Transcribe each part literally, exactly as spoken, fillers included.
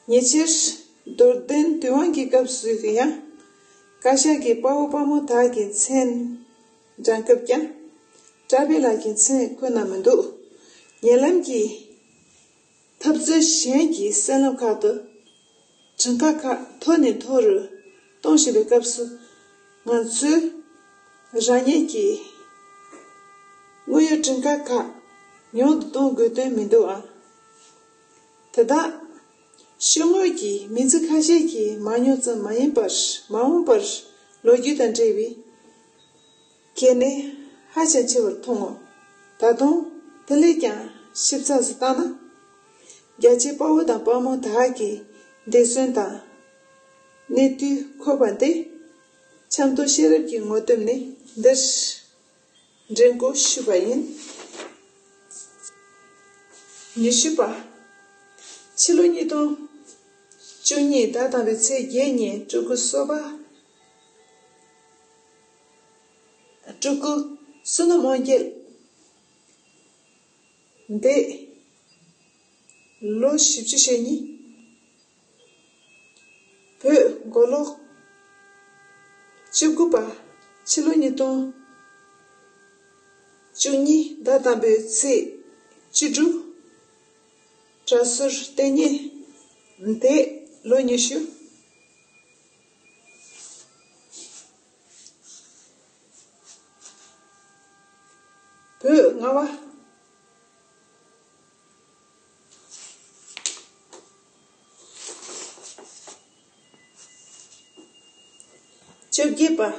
ཉེ་ཆར་རྡོར་གདན་དུས་དབང་གི་སྐབས་སུ་ཡང་བཀའ་ཤག་གིས་དཔའ་བོ་དཔའ་མོ་དག་གི་མཚན་བགྲང་སྐབས་ཀྱང་བཀྲ་བྷེ་ལགས་ཀྱི་མཚན་བཀོད་གནང་མི་འདུག་ཉེ་ལམ་གྱི་འཐབ་རྩོད་གཞན་གྱི་གསན་ལམ་ཁག་ཏུ་གྲངས་ཀ་ཁག་མཐོ་ནས་མཐོ་རུ་གཏོང་བཞིན་པའི་སྐབས་སུ། ང་ཚོའི་རང་ཉིད་ཀྱི་དངུལ་གཡོར་གྲངས་ཀ་ཁག་ཉུང་དུ་གཏོང་དགོས་དོན་མི་འདུག་ཨང་། དེ་དག་ཤོག་ངོས་ཀྱི་མི་ཚེ་ཁ་ཤས་ཀྱི་མ་རྙོག་ཙམ་མ་ཡིན་པར། མ་འོངས་པར་ལོ་རྒྱུས་དང་འབྲེལ་བའི་གལ་གནད་ཧ་ཅང་ཆེ་བར་མཐོང་ངོ་། ད་དུང་དེ་ལས་ཀྱང་ཞིབ་ཚགས་སུ་བཏང་ན། རྒྱ་ཆེའི་དཔའ་བོ་དང་དཔའ་མོ་དག་གི་འདས་གསོན་དང་གནས་དུས་འཁོར་བ་འདི་ཆབ་མདོ་ཤེས་རབ་ཀྱི་ངོ་སྟོན་ནས་འདིར་འདྲེན་བཀོད་ཞུས་པ་ཡིན། ཉི་ཤུ་པ། ཕྱི་ལོ་ཉིས་སྟོང་བཅུ་གཉིས་ཟླ་དང་པོའི་ཚེས་བརྒྱད་ཉིན་སྤྲུལ་སྐུ་གསོ་པ། སྤྲུལ་སྐུ་བསོད་ནམས་དབང་རྒྱལ་འདས་ལོ་བཞི་བཅུ་ཞེ་གཉིས། བོད་མགོ་ལོག་བཅུ་དགུ་པ། ཕྱི་ལོ་ཉིས་སྟོང་བཅུ་གཉིས་ཟླ་དང་པོའི་ཚེས་བཅུ་དྲུག་གྲྭ་ཟུར་བསྟེན་གཉེར་འདས་ལོ་ཉི་ཤུ། བོད་ལྔ་པ། བཅོ་བརྒྱད་པ།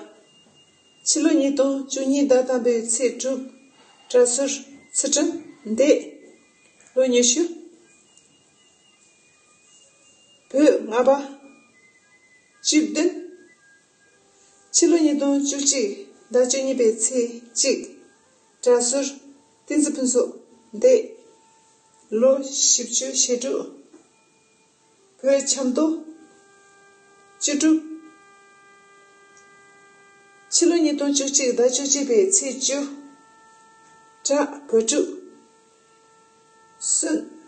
ཕྱི་ལོ་ཉིས་སྟོང་བཅུ་གཉིས་ཟླ་དང་པོའི་ཚེས་དྲུག་གྲྭ་ཟུར་ཚུལ་ཁྲིམས་འདས་ལོ་ཉི་ཤུ། བོད་ལྔ་པ། བཅུ་བདུན། ཕྱི་ལོ་ཉིས་སྟོང་བཅུ་གཅིག་ཟླ་བཅུ་གཉིས་པའི་ཚེས་གཅིག་གྲྭ་ཟུར་བསྟན་འཛིན་ཕུན་ཚོགས་འདས་ལོ་བཞི་བཅུ་ཞེ་དྲུག་བོད་ཆབ་མདོ་བཅུ་དྲུག་ཕྱི་ལོ་ཉིས་སྟོང་བཅུ་གཅིག་ཟླ་བཅུ་གཅིག་པའི་ཚེས་བཅུ། གྲྭ་བོད་ཕྲུག་སོན།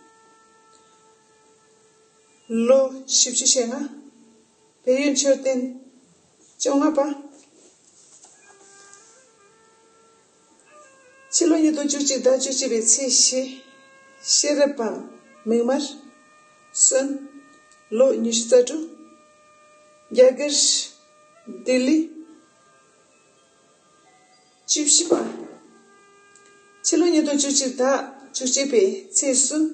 ལོ་བཞི་བཅུ་ཞེ་ལྔ། བལ་ཡུལ་མཆོད་རྟེན་བཅོ་ལྔ་པ། ཕྱི་ལོ་ཉིས་སྟོང་བཅུ་གཅིག་ཟླ་བཅུ་གཅིག་པའི་ཚེས་བཞི། ཤེས་རབ་བམ་མིག་དམར་སོན། ལོ་ཉི་ཤུ་རྩ་དྲུག་རྒྱ་གར་ལྡི་ལི། བཅུ་བཞི་པ། ཕྱི་ལོ་ཉིས་སྟོང་བཅུ་གཅིག་ཟླ་བཅུ་གཅིག་པའི་ཚེས་གསུམ།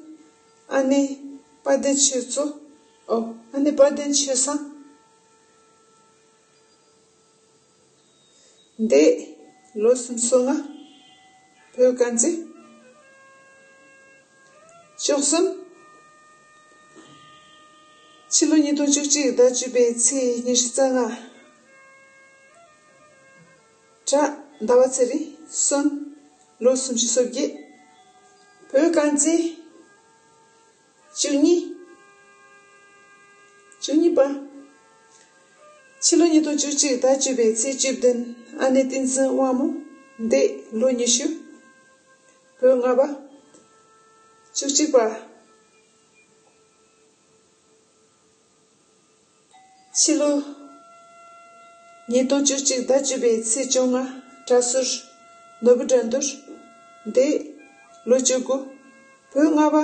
ཨ་ནེ་དཔལ་ལྡན་ཆོས་མཚོ། ཨོ། ཨ་ནེ་དཔལ་ལྡན་ཆོས་བཟང་འདས་ལོ་སུམ་ཅུ་སོ་ལྔ། བོད་དཀར་མཛེས། བཅུ་གསུམ། ཕྱི་ལོ་ཉིས་སྟོང་བཅུ་གཅིག་ཟླ་བཅུ་པའི་ཚེས་ཉི་ཤུ་རྩ་ལྔ། གྲྭ་ཟླ་བ་ཚེ་རིང་སོན། ལོ་སུམ་ཅུ་སོ་བརྒྱད། བོད་དཀར་མཛེས། བཅུ་གཉིས། བཅུ་གཉིས་པ། ཕྱི་ལོ་ཉིས་སྟོང་བཅུ་གཅིག་ཟླ་བཅུ་པའི་ཚེས་བཅུ་བདུན། ཨ་ནེ་བསྟན་འཛིན་དབང་མོ་འདས་ལོ་ཉི་ཤུ། བོད་ལྔ་པ། བཅུ་གཅིག་པ། ཕྱི་ལོ་ཉིས་སྟོང་བཅུ་གཅིག་ཟླ་བཅུ་པའི་ཚེས་བཅོ་ལྔ། གྲྭ་ཟུར་ནོར་བུ་དགྲ་འདུལ་འདས་ལོ་བཅུ་དགུ། བོད་ལྔ་པ།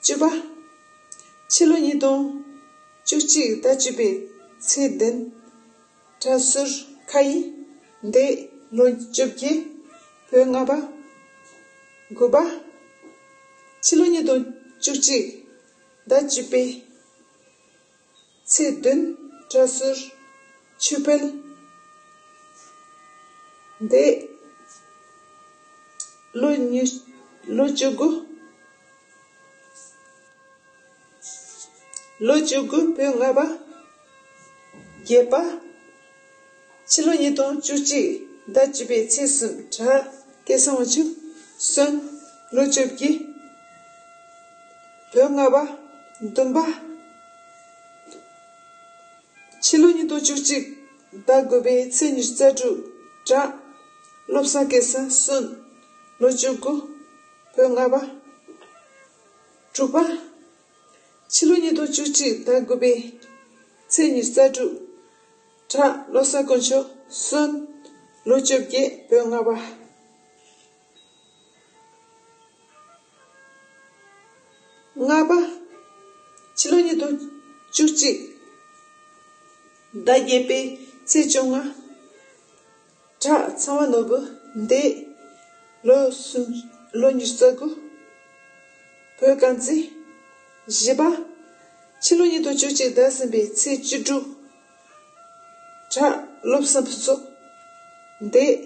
བཅུ་པ། ཕྱི་ལོ་ཉིས་སྟོང་བཅུ་གཅིག་ཟླ་བཅུ་པའི་ཚེས་བདུན། གྲྭ་ཟུར་ཁ་ཡི་འདས་ལོ་བཅོ་བརྒྱད། བོད་ལྔ་པ། དགུ་པ། ཕྱི་ལོ་ཉིས་སྟོང་བཅུ་གཅིག་ཟླ་བཅུ་པའི་ཚེས་བདུན། གྲྭ་ཟུར་ཆོས་འཕེལ་འདས་ལོ་ཉི་ལོ་བཅུ་དགུ། ལོ་བཅུ་དགུ། བོད་ལྔ་པ། བརྒྱད་པ། ཕྱི་ལོ་ཉིས་སྟོང་བཅུ་གཅིག་ཟླ་བཅུ་པའི་ཚེས་གསུམ། གྲྭ་སྐལ་བཟང་དབང་ཕྱུག་སོན། ལོ་བཅོ་བརྒྱད། བོད་ལྔ་པ། བདུན་པ། ཕྱི་ལོ་ཉིས་སྟོང་བཅུ་གཅིག་ཟླ་དགུ་པའི་ཚེས་ཉི་ཤུ་རྩ་དྲུག་གྲྭ་བློ་བཟང་སྐལ་བཟང་སོན། ལོ་བཅུ་དགུ། བོད་ལྔ་པ། དྲུག་པ། ཉིས་སྟོང་བཅུ་གཅིག་ཟླ་དགུ་པའི་ཚེས་ཉི་ཤུ་རྩ་དྲུག་བྲག་བློ་བཟང་དཀོན་མཆོག་གསོན། ལོ་བཅོ་བརྒྱད། བོད་ལྔ་པ། ལྔ་པ། ཕྱི་ལོ་ཉིས་སྟོང་བཅུ་གཅིག་ཟླ་བརྒྱད་པའི་ཚེས་བཅོ་ལྔ། བྲག་ཚང་བ་ནོར་བུ་འདས། ལོ་སུམ། ལོ་ཉི་ཤུ་རྩ་དགུ། བོད་དཀར་མཛེས། བཞི་པ། ཕྱི་ལོ་ཉིས་སྟོང་བཅུ་གཅིག་ཟླ་གསུམ་པའི་ཚེས་བཅུ་དྲུག་བྲག་བློ་བཟང་ཕུན་ཚོགས་འདས།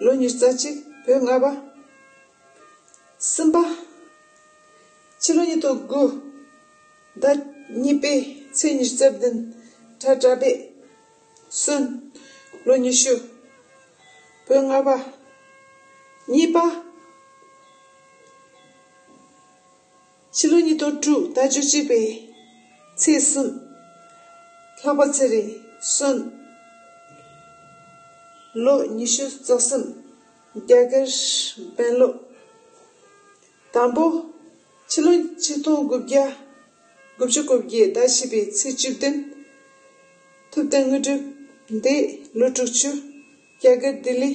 ལོ་ཉི་ཤུ་རྩ་གཅིག་བོད་ལྔ་པ། གསུམ་པ། ཕྱི་ལོ་ཉིས་སྟོང་དགུ་ཟླ་གཉིས་པའི་ཚེས་ཉི་ཤུ་རྩ་བདུན་བྲག་བྲག་བེ་གསོན། ལོ་ཉི་ཤུ། བོད་ལྔ་པ། གཉིས་པ། ཕྱི་ལོ་ཉིས་སྟོང་དྲུག་ཟླ་བཅུ་གཅིག་པའི་ཚེས་གསུམ། ལྷག་པ་ཚེ་རིང་གསོན། ལོ་ཉི་ཤུ་རྩ་གསུམ། རྒྱ་གར་བན་ལོ། དང་པོ། ཕྱི་ལོ་ཆིག་སྟོང་དགུ་བརྒྱ་དགུ་བཅུ་གོ་བརྒྱད་ཟླ་བཞི་པའི་ཚེས་བཅུ་བདུན། ཐུབ་བསྟན་དངོས་གྲུབ་འདས། ལོ་དྲུག་ཅུ། རྒྱ་གར་ལྡི་ལི།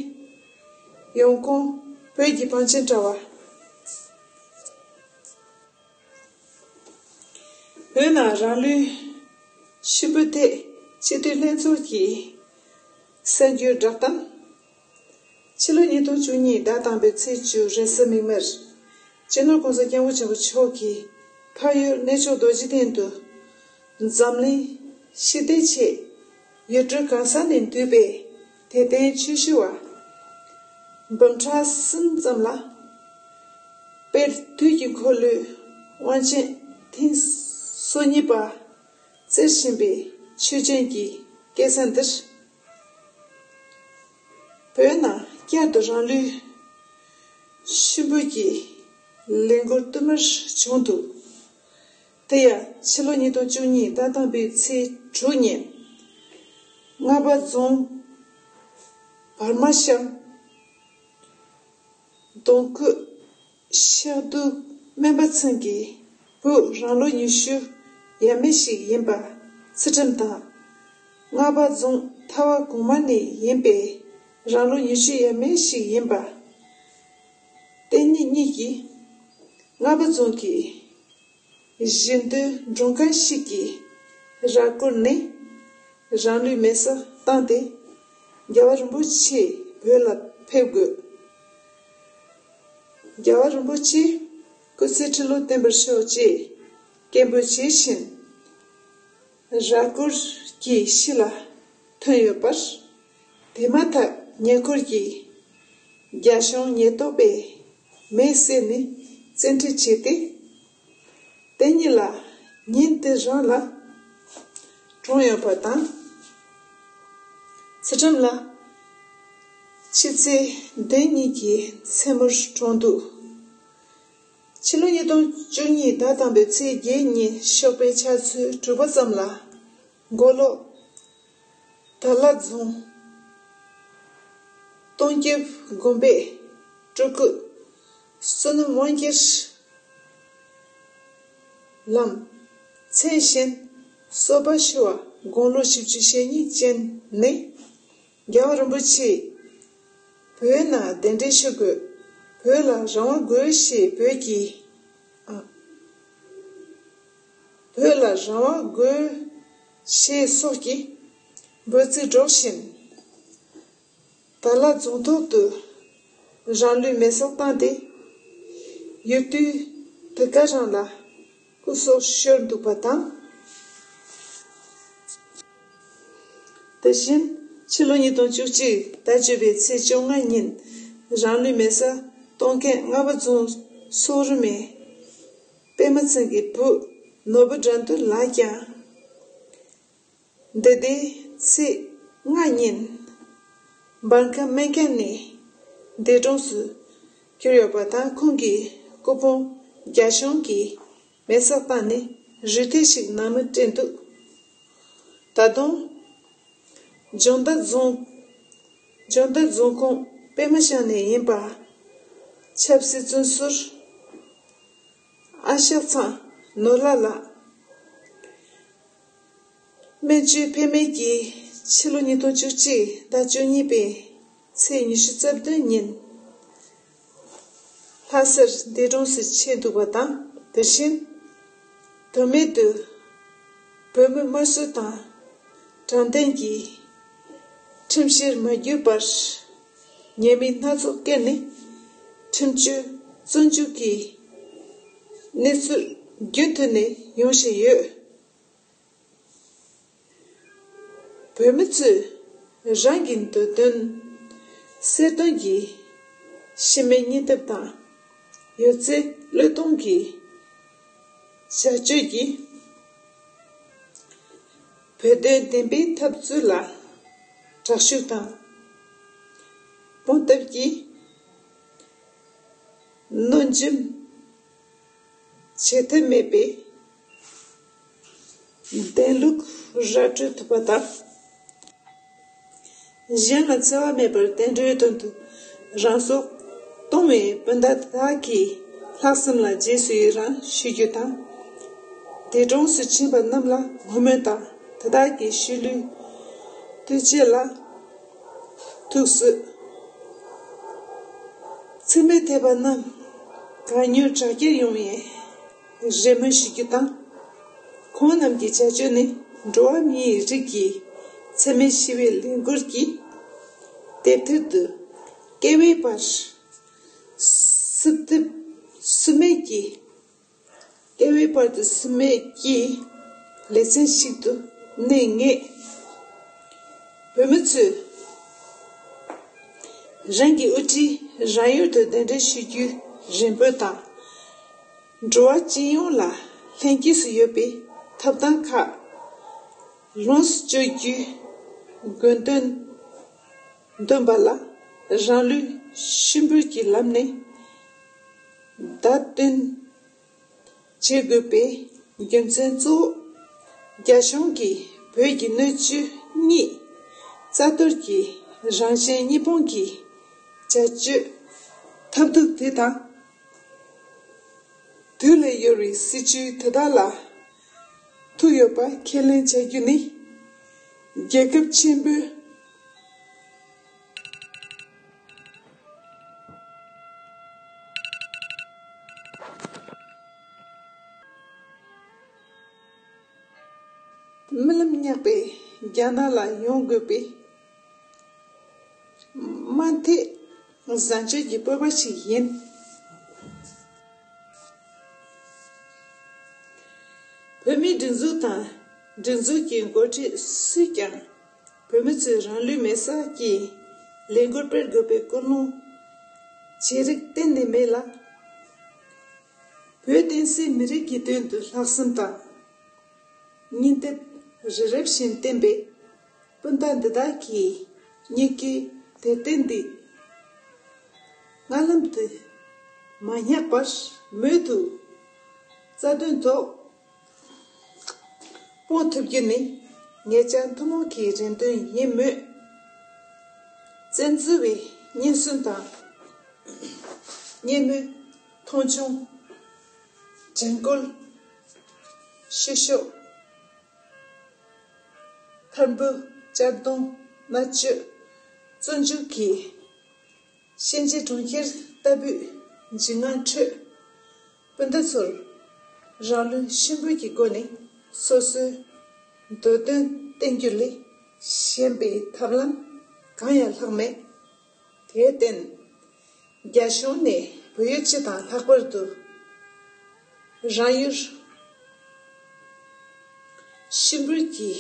ཡོང་ཁུངས། བོད་ཀྱི་བང་ཆེན་དྲ་བ། བོད་ནང་རང་ལུས་ཤི་འབུད་ཐད་སྤྱི་འཐུས་ལྷན་ཚོགས་ཀྱི་གསར་འགྱུར་བསྒྲགས་གཏམ། ཕྱི་ལོ་ཉིས་སྟོང་བཅུ་གཉིས་ཟླ་དང་པོའི་ཚེས་བཅུ་རེས་གཟའ་མིག་དམར། སྤྱི་ནོར་༸གོང་ས་༸སྐྱབས་མགོན་ཆེན་པོ་མཆོག་གིས་འཕགས་ཡུལ་གནས་མཆོག་རྡོ་རྗེ་གདན་དུ་འཛམ་གླིང་ཞི་བདེའི་ཆེད་ཡུལ་གྲུ་གང་ས་ནས་འདུས་པའི་དད་ལྡན་ཆོས་ཞུ་བ་འབུམ་ཕྲག་གསུམ་ཙམ་ལ་དཔལ་དུས་ཀྱི་འཁོར་ལོའི་དབང་ཆེན་ཐེངས་སོ་གཉིས་པ་སྩལ་བཞིན་པའི་མཆོད་སྦྱིན་གྱི་སྐལ་བཟང་འདིར། བོད་ནང་བསྐྱར་དུ་རང་ལུས་ཤི་འབུད་ཀྱི་ལས་འགུལ་བསྟུད་མར་བྱུང་འདུག་དེ་ཡང་ཕྱི་ལོ་ཉིས་སྟོང་བཅུ་གཉིས་ཟླ་དང་པོའི་ཚེས་དྲུག་ཉིན། རྔ་པ་རྫོང་བར་མ་ཤང་གདོང་ཁུལ་ཤག་དུ་སྨན་པ་ཚང་གི་བུ་རང་ལོ་ཉི་ཤུ་ཡས་མས་ཤིག་ཡིན་པ་ཚུལ་ཁྲིམས་དང་། རྔ་པ་རྫོང་མཐའ་བ་གོང་མ་ནས་ཡིན་པའི་རང་ལོ་ཉི་ཤུ་ཡས་མས་ཤིག་ཡིན་པ་བསྟེན་ཉིན་གཉིས་ཀྱིས་རྔ་པ་རྫོང་གི་གཞིས་མདོའི་མགྲོན་ཁང་ཞིག་གི་ར་སྐོར་ནས་རང་ལུས་མེ་སྲེག་བཏང་སྟེ། རྒྱལ་བ་རིན་པོ་ཆེ་བོད་ལ་ཕེབས་དགོས། རྒྱལ་བ་རིན་པོ་ཆེ་སྐུ་ཚེ་ཁྲི་ལོ་བརྟན་པར་ཤོག་ཅེས་སྐད་འབོད་བྱས་ཤིང་། ར་སྐོར་གྱི་ཕྱི་ལ་ཐོན་ཡོད་པར། དེ་མ་ཐག་ཉེ་འཁོར་གྱི་རྒྱ་གཞུང་ཉེན་རྟོག་པས་མེ་བསད་ནས་བཙན་ཁྲིད་བྱས་ཏེ། དེ་ཉིད་ལ་ཉིན་དེ་རང་ལ་གྲོངས་ཡོད་པ་དང་། ཚུལ་ཁྲིམས་ལགས་ཕྱི་ཚེས་བདུན་ཉིན་གྱི་མཚན་མོར་གྲོངས་འདུག་ཕྱི་ལོ་ཉིས་སྟོང་བཅུ་གཉིས་ཟླ་དང་པོའི་ཚེས་བརྒྱད་ཉིན་ཞོགས་པའི་ཆུ་ཚོད་དྲུག་པ་ཙམ་ལ་མགོ་ལོག་དར་ལ་རྫོང་སྟོང་རྒྱབ་དགོན་པའི་སྤྲུལ་སྐུ་བསོད་ནམས་དབང་རྒྱལ་ལམ་མཚན་གཞན་སོ་པ་ཞུ་བ་དགུང་ལོ་བཞི་བཅུ་ཞེ་གཉིས་ཅན་ནས། རྒྱལ་བ་རིན་པོ་ཆེས་བོད་ནང་གདན་འདྲེན་ཞུ་དགོས། བོད་ལ་རང་དབང་དགོས་ཞེས་བོད་ཀྱི་ཨ། བོད་ལ་རང་དབང་དགོས་ཞེས་སོགས་ཀྱི་འབོད་ཚིག་སྒྲོག་བཞིན། དར་ལ་རྫོང་ཐོག་ཏུ་རང་ལུས་མེ་སྲེག་བཏང་སྟེ། ཡུལ་དུས་དེ་ག་རང་ལ་སྐུ་སྲོག་ཤོར་འདུག་པ་དང་། དེ་བཞིན་ཕྱི་ལོ་ཉིས་སྟོང་བཅུ་གཅིག་ཟླ་བཅུ་པའི་ཚེས་བཅོ་ལྔ་ཉིན་རང་ལུས་མེ་སྲེག་གཏོང་མཁན་རྔ་པ་རྫོང་སོག་རི་མའི་པད་མ་ཚང་གི་བུ་ནོར་བུ་དགྲ་འདུལ་ལགས་ཀྱང་། འདི་ཟླའི་ཚེས་ལྔ་ཉིན་འབར་ཁམས་སྨན་ཁང་ནས་འདས་གྲོངས་སུ་གྱུར་ཡོད་པ་དང་། ཁོང་གི་སྐུ་ཕུང་རྒྱ་གཞུང་གིས་མེ་སྲེག་བཏང་ནས་རུས་ཐལ་ཞིག་ནང་མི་སྤྲད་འདུག་ད་དུང་ལྗོངས་མདའ་རྫོང་ལྗོངས་མདའ་རྫོང་ཁོངས་པད་མ་ཤང་ནས་ཡིན་པ་ཆབ་སྲིད་བཙོན་ཟུར་ཨ་ཤག་ཚང་ནོར་ལྷ་ལགས་ སྨན་བཅོས་འཕེལ་མེད་ཀྱིས་ཕྱི་ལོ་ཉིས་སྟོང་བཅུ་གཅིག་ཟླ་བཅུ་གཉིས་པའི་ཚེས་ཉི་ཤུ་རྩ་བདུན་ཉིན་ལྷ་སར་འདས་གྲོངས་སུ་ཕྱིན་འདུག་པ་དང་། དེ་བཞིན་དོན་མེད་དུ་བོད་མི་དམར་གསོད་དང་དྲང་བདེན་གྱི་ཁྲིམས་བཤེར་མ་བརྒྱུད་པར་ཉེས་མིང་སྣ་ཚོགས་བཀལ་ནས་ཁྲིམས་གཅོད་བཙོན་འཇུག་གི་གནས་ཚུལ་རྒྱུན་མཐུད་ནས་ཡོང་བཞིན་ཡོད། བོད་མི་ཚོས་རང་གི་འདོད་དོན་གསལ་སྟོན་གྱི་ཤི་རྨས་སྙིང་སྟོབས་དང་། ཡོད་ཚད་བློས་གཏོང་གི་བྱ་སྤྱོད་ཀྱིས་བོད་དོན་བདེན་པའི་འཐབ་རྩོད་ལ་དྲག་ཤུགས་དང་གདོང་གཏུག་གིས་གནོད་འཇོམས་བྱེད་ཐབས་མེད་པའི་བདེན་ལུགས་ར་སྤྲོད་ཐུབ་པ་དང་། གཞན་ལ་འཚེ་བ་མེད་པར་བསྟན་འགྲོའི་དོན་དུ་རང་སྲོག་གཏོང་བའི་སྤུན་ཟླ་དག་གི་ལྷག་བསམ་ལ་རྗེས་སུ་ཡི་རང་ཞུ་རྒྱུ་དང་། འདས་གྲོངས་སུ་ཕྱིན་པ་རྣམས་ལ་ངོ་སྨོན་དང་། དེ་དག་གི་ཤི་ལུས་ཐུགས་རྗེ་ལ་ཐུགས་གསོས། འཚེ་མེད་དད་པ་རྣམས་གང་མྱུར་དྲག་སྐྱེད་ཡོང་བའི་རེ་སྨོན་ཞུ་རྒྱུ་དང་། ཁོང་རྣམས་ཀྱི་བྱ་སྤྱོད་ནི་འགྲོ་བ་མིའི་རིགས་ཀྱི་འཚེ་མེད་ཞི་བའི་ལས་འགུལ་གྱི་དེབ་ཐེར་དུ་སྐྱེ་བའི་བར་སུབ་ཐེབས་སུབ་མེད་ཀྱི་སྐྱེ་བའི་བར་དུ་སུབ་མེད་ཀྱི་ལེ་ཚན་ཞིག་ཏུ་གནས་ངེས། བོད་མི་ཚོས་རང་གི་དབུ་ཁྲིད་རང་ཡུལ་དུ་གདན་འདྲེན་ཞུ་རྒྱུའི་རེ་འབོད་དང་། འགྲོ་བ་སྤྱི་ཡོངས་ལ་ལྷན་སྐྱེས་སུ་ཡོད་པའི་ཐོབ་ཐང་ཁག་ལོངས་སུ་སྤྱོད་རྒྱུའི་དགོས་འདུན་འདོན་པ་ལ་རང་ལུས་ཤི་འབུལ་གྱི་ལམ་ནས་བརྡ་སྟོན་བྱེད་དགོས་པའི་རྒྱུ་མཚན་གཙོ་བོ། རྒྱ་གཞུང་གིས་བོད་ཀྱི་སྣོད་བཅུད་གཉིས་རྩ་གཏོར་གྱི་རང་བཞིན་གཉིས་སྤོང་གི་བྱ་སྤྱོད་ཐབས་སྡུག་དེ་དང་། དུས་ལས་ཡོལ་བའི་སྲིད་བྱུས་དེ་དག་ལ་ཐུག་ཡོད་པ་ཁས་ལེན་བྱ་རྒྱུ་ནི་རྒྱལ་ཁབ་ཆེན་པོའི་རྨི་ལམ་བརྙེགས་པའི་རྒྱ་ནག་ལ་ཡོང་དགོས་པའི་མ་མཐའི་བཟང་སྤྱོད་ཀྱི་སྤོབས་པ་ཞིག་ཡིན། བོད་མིའི་སྒྲིག་འཛུགས་དང་སྒྲིག་འཛུགས་ཀྱི་འགོ་ཁྲིད་སུས་ཀྱང་བོད་མི་ཚོས་རང་ལུས་མེར་སྲེག་གིས་ལས་འགུལ་སྤེལ་དགོས་པའི་ཀུན་སློང་བྱེད་རིགས་གཏན་ནས་མེད་ལ། བོད་བསྟན་སྲིད་མི་རིགས་ཀྱི་དོན་དུ་ལྷག་བསམ་དང་། སྙིང་སྟོབས་རི་རབ་བཞིན་བསྟན་པའི་སྤུན་ཟླ་འདི་དག་གི་སྙིང་སྐྱེས་དད་རྟེན་འདི་སྔ་ལམ་དུ་མ་བསྙག་པར་མུ་མཐུད་རྩ་དོན་ཐོག་སྤོང་ཐུབ་རྒྱུ་ནི་ངེད་ཅག་ཐུན་མོང་གི་རེ་འདུན་ཡིན་མོད། བཙན་འཛུལ་བའི་ཉེན་སྲུང་དང་། སྙན་མོས་མཐོང་ཆུང་། བྲན་བཀོལ། བཤུ་གཞོག་ཐར་འབུད། གཅར་རྡུང་། མནར་གཅོད། བཙོན་འཇུག་གིས་གཤིན་རྗེ་གྲོང་ཁྱེར་ལྟ་བུའི་འཇིགས་དངངས་ཁྲོད། སྤུན་ཟླ་ཚོར་རང་ལུས་ཤི་འབུལ་གྱི་སྒོ་ནས་སོ་སོའི་འདོད་དོན་བསྟན་རྒྱུ་ལས་གཞན་པའི་ཐབས་ལམ་གང་ཡང་ལྷག་མེད། དེར་བརྟེན། རྒྱ་གཞུང་ནས་བོད་ཡུལ་སྤྱི་དང་ལྷག་པར་དུ་རང་ཡུལ་ཤི་འབུལ་གྱི་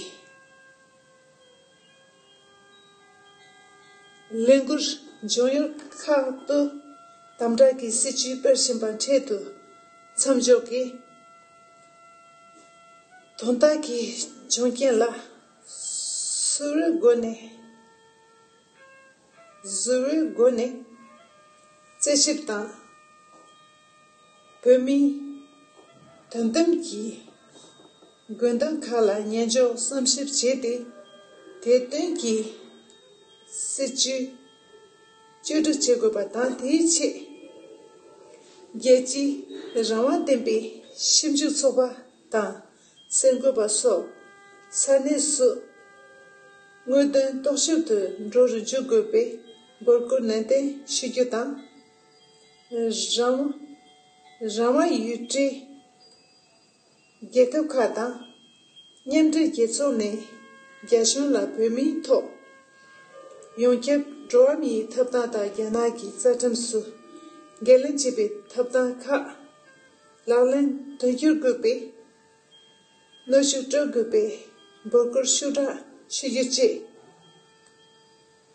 ལས་འགུལ་འབྱུང་ཡུལ་ཁག་ཏུ་དམ་དྲག་གི་སྲིད་བྱུས་སྤེལ་བཞིན་པ་འཕྲལ་དུ་མཚམས་འཇོག་གིས། དོན་དག་གི་འབྱུང་རྐྱེན་ལ་སུ་རུའི་སྒོ་ནས། གཟུ་བོའི་སྒོ་ནས་རྩད་ཞིབ་དང་། བོད་མིའི་དོན་དམ་གྱི་དགོས་འདུན་ཁག་ལ་ཉན་འཇོག་བསམ་ཞིབ་བྱས་ཏེ། དེ་དོན་གྱི་སྲིད་བྱུས་བཅོས་སྒྲིག་བྱེད་དགོས་པ་དང་། དེའི་ཆེད་རྒྱལ་སྤྱིའི་རང་དབང་ལྡན་པའི་ཞིབ་འཇུག་ཚོགས་པ་དང་། གསར་འགོད་པ་སོགས་ ས་གནས་སུ་དངོས་དོན་རྟོག་ཞིབ་ཏུ་འགྲོ་རུ་འཇུག་དགོས་པའི་འབོད་སྐུལ་ནན་ཏན་ཞུ་རྒྱུ་དང་། རང་རང་དབང་ཡུལ་གྲུའི་རྒྱལ་ཁབ་ཁག་དང་མཉམ་འབྲེལ་རྒྱལ་ཚོགས་ནས་རྒྱ་གཞུང་ལ་བོད་མིའི་ཐོག་ཡོངས་ཁྱབ་འགྲོ་བ་མིའི་ཐོབ་ཐང་དང་རྒྱ་ནག་གི་རྩ་ཁྲིམས་སུ་འགན་ལེན་བྱེད་པའི་ཐོབ་ཐང་ཁག་ལག་ལེན་དོན་འཁྱོལ་དགོས་པའི་གནོན་ཤུགས་སྤྲོད་དགོས་པའི་འབོད་སྐུལ་ཤུགས་དྲག་ཞུ་རྒྱུ་བཅས།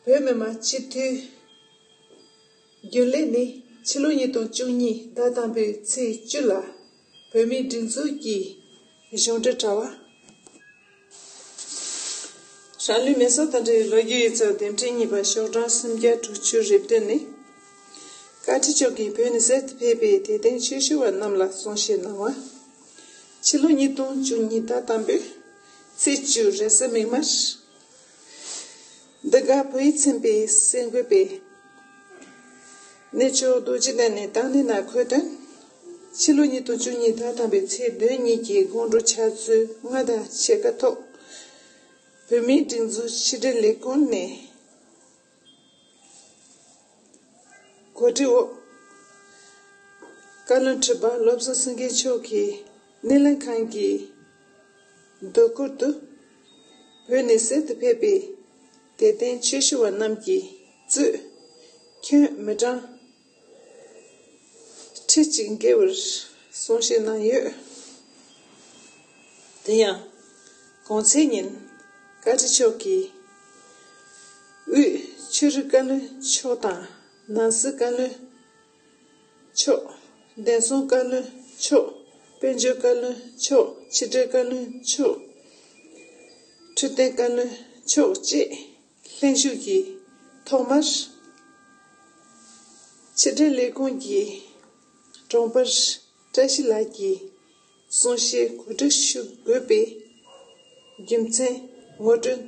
བོད་མི་མང་སྤྱི་འཐུས་རྒྱུན་ལས་ནས་ཕྱི་ལོ་ཉིས་སྟོང་བཅུ་གཉིས་ཟླ་དང་པོའི་ཚེས་བཅུ་ལ་བོད་མིའི་སྒྲིག་འཛུགས་ཀྱི་གཞུང་འབྲེལ་དྲ་བ། རང་ལུས་མེ་སྲེག་དང་འབྲེལ་བའི་ལོ་རྒྱུས་ཡིག་ཚགས་འདེམས་ཁྲིད་གཉིས་པ་ཤོག་གྲངས་སུམ་བརྒྱ་དྲུག་ཅུ་རེ་བདུན་ནི། བཀའ་ཁྲི་མཆོག་གིས་བོད་ནས་གསར་དུ་ཕེབས་པའི་དད་ལྡན་ཆོས་ཞུ་བ་རྣམས་ལ་གསུང་བཤད་གནང་བ། ཕྱི་ལོ་ཉིས་སྟོང་བཅུ་གཉིས་ཟླ་དང་པོའི་ཚེས་བཅུ་རེས་གཟའ་མིག་དམར། འདི་ག་བོད་ཡིག་ཚན་པས་གསར་འགོད་པས། གནས་མཆོག་རྡོ་རྗེ་གདན་ནས་བཏང་གནས་ནང་འཁོད་དོན། ཕྱི་ལོ་ཉིས་སྟོང་བཅུ་གཉིས་ཟླ་དང་པོའི་ཚེས་བདུན་ཉིན་གྱི་དགོང་དྲོ་ཕྱག་ཚོད་ལྔ་དང་ཕྱེད་ཀ་ཐོག་བོད་མིའི་སྒྲིག་འཛུགས་ཕྱི་དྲིལ་ལས་ཁུངས་ནས། གོ་སྒྲིག་འོག་བཀའ་བློན་ཁྲི་པ་བློ་བཟང་སེང་གེ་མཆོག་གིས་སྣེ་ལེན་ཁང་གི་སྡོད་ཁུལ་དུ། བོད་ནས་གསར་དུ་ཕེབས་པའི་དད་ལྡན་ཆོས་ཞུ་བ་རྣམས་ཀྱིས་གཙོས་ཁྱོན་མི་གྲངས་ཁྲི་གཅིག་བརྒལ་བར་གསུང་བཤད་གནང་ཡོད། དེ་ཡང་གོང་ཚེས་ཉིན་བཀའ་ཁྲི་མཆོག་གིས་དབུས་ཆོས་རིག་བཀའ་བློན་མཆོག་དང་ནང་སྲིད་བཀའ་བློན་མཆོག་བདེན་སྲུང་བཀའ་བློན་མཆོག་དཔལ་འབྱོར་བཀའ་བློན་མཆོག་ཕྱི་དྲིལ་བཀའ་བློན་མཆོག་འཕྲོད་བསྟེན་བཀའ་བློན་མཆོག་བཅས་ལྷན་ཞུགས་ཀྱིས་ཐོག་མར་ཕྱི་དྲིལ་ལས་ཁུངས་ཀྱི་དྲུང་འཕར་བཀྲ་ཤིས་ལགས་ཀྱིས་གསུང་བཤད་གོ་སྒྲིག་ཞུ་དགོས་པའི་རྒྱུ་མཚན་ངོ་སྤྲོད་